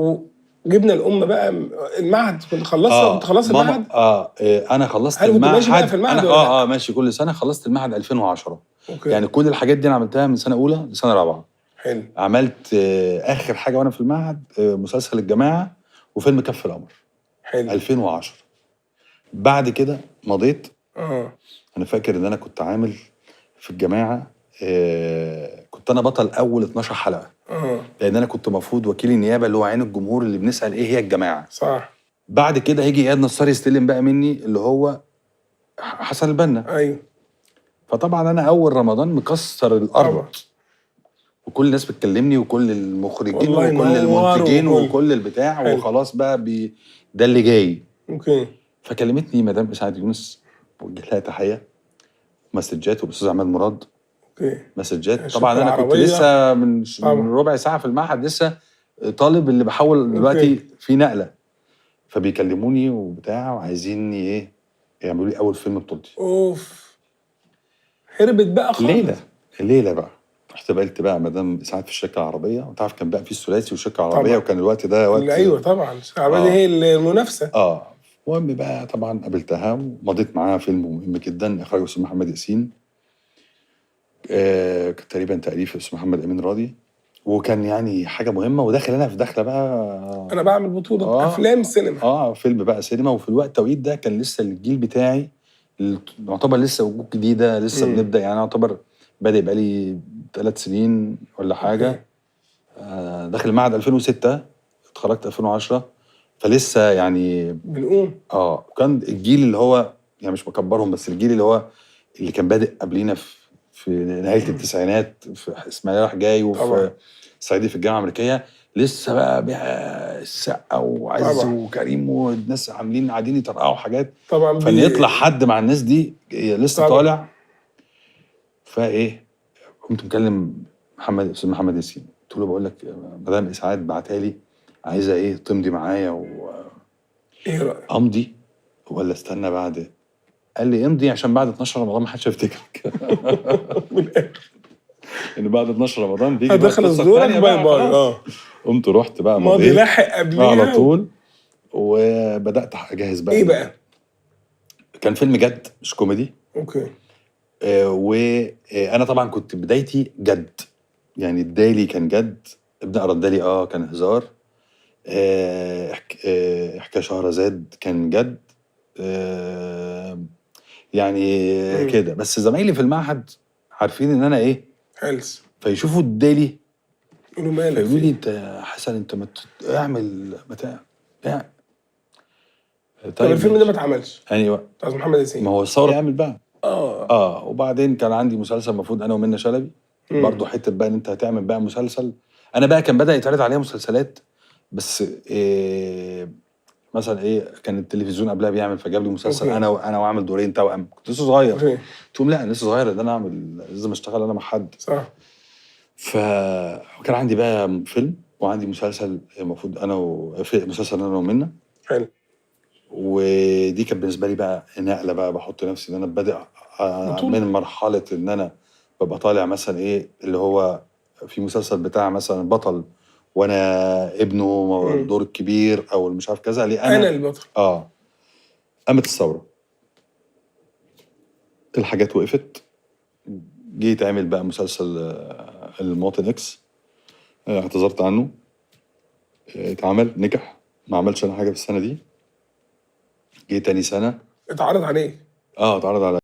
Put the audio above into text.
وجبنا الام بقى المعهد. كنت خلصت؟ كنت خلصت ماما المعهد؟ انا خلصت هل كنت المعهد. ماشي بقى في المعهد أنا ولا اه ماشي كل سنه. خلصت المعهد 2010. okay. يعني كل الحاجات دي انا عملتها من سنة اولى لسنه رابعه. حلو. عملت اخر حاجة وانا في المعهد مسلسل الجماعة وفيلم كف القمر. حلو. 2010. بعد كده مضيت. انا فاكر ان انا كنت عامل في الجماعة، كنت انا بطل اول 12 حلقة. لان انا كنت المفروض وكيل النيابة اللي هو عين الجمهور اللي بنسال ايه هي الجماعة. صح. بعد كده هيجي اياد نصار يستلم بقى مني اللي هو حسن البنا. ايوه. فطبعا انا اول رمضان مكسر الارض. طبعا. وكل الناس بتكلمني وكل المخرجين والله وكل ينور المنتجين وكل وكل البتاع. حلو. وخلاص بقى ده اللي جاي. okay. فكلمتني مدام اسعاد يونس، وجه لها تحية، مسجات، والاستاذ عماد مراد okay. مسجات. الشركة طبعا انا كنت العربية. لسه من طبعا. من ربع ساعة في المعهد، لسه طالب اللي بحاول دلوقتي في نقله. فبيكلموني وبتاع وعايزيني ايه، يعملوا لي اول فيلم بطولتي. اوف، هربت بقى خالص. ليلة الليلة بقى رحت قابلت بقى مدام اسعاد في الشركة العربيه، وانت عارف كان بقى في الثلاثي والشركة العربية. طبعا. وكان الوقت ده وقت ايوه طبعا، العربية دي هي المنافسه. المهم بقى طبعا قابلتها ومضيت معاها فيلم مهم جدا، اخراج الاستاذ محمد ياسين، كان تقريبا تاليف الاستاذ محمد امين راضي، وكان يعني حاجة مهمة، وداخل انا في دخله بقى انا بعمل بطوله افلام سينما. فيلم بقى سينما. وفي الوقت التوقيت ده كان لسه الجيل بتاعي اللي يعتبر لسه وجوه جديدة لسه بنبدا، يعني انا يعتبر بادئ بقالي 3 سنين ولا حاجة. داخل المعهد 2006، اتخرجت 2010، فلسه يعني بنقوم. وكان الجيل اللي هو يعني مش بكبرهم، بس الجيل اللي هو اللي كان بادئ قبلينا في نهاية التسعينات في اسماعيليه رايح جاي وفي صعيدي في الجامعة الامريكية، لسه بقى السقا وعز وكريم والناس عاملين قاعدين يطرقعوا حاجات. فان يطلع حد مع الناس دي لسه طالع. فايه، قمت مكلم محمد، استاذ محمد ياسين، قلت له بقول لك مدام اسعاد بعتها لي عايزه ايه، تمضي معايا و ايه رايك؟ امضي ولا استنى بعد؟ قال لي امضي عشان بعد 12 رمضان ما حدش هيفتكرك. من الاخر. ان بعد 12 رمضان بيجي بقى هتخلص القصة دورك التانية bye بقى bye. خلاص. قمت رحت بقى ماضي مضيت لاحق قبليها على طول، وبدات اجهز بقى. ايه بقى؟ كان فيلم جد مش كوميدي. okay. وانا طبعا كنت بدايتي جد، يعني الدالي كان جد، ابن اردالي كان هزار، حكاية شهرزاد كان جد، يعني كده. بس زمايلي في المعهد عارفين ان انا ايه، هلس، فيشوفوا الدالي يقولوا مالك فيقولوا لي فيه؟ انت يا حسن انت ما اعمل ما تعمل. طب طيب الفيلم ده ما ماشي. اتعملش؟ يعني بتاع محمد ياسين. ما هو الثورة يعمل بقى. وبعدين كان عندي مسلسل المفروض انا ومنى شلبي، برضه حتة بقى ان انت هتعمل بقى مسلسل. انا بقى كان بدا يتعرض عليا مسلسلات، بس إيه مثلا، ايه كان التلفزيون قبلها بيعمل، فجاب لي مسلسل انا واعمل دورين توأم، كنت لسه صغير. قلت لهم لا انا لسه صغير، ده انا اعمل لازم اشتغل انا مع حد. فكان عندي بقى فيلم وعندي مسلسل المفروض انا في مسلسل انا ومنى. حلو. ودي كانت بالنسبة لي بقى نقله بقى، بحط نفسي ان انا بادئ بطولة. من مرحلة ان انا ببقى طالع مثلا ايه اللي هو في مسلسل بتاع مثلا بطل وانا ابنه الدور الكبير او مش عارف كذا، ليه انا انا البطل. قامت الثورة، الحاجات وقفت، جه يتعمل بقى مسلسل المواطن اكس، اعتذرت عنه، اتعمل نجح، ما عملش انا حاجة في السنة دي. جه تاني سنة اتعرض عليك؟ اتعرض عليا.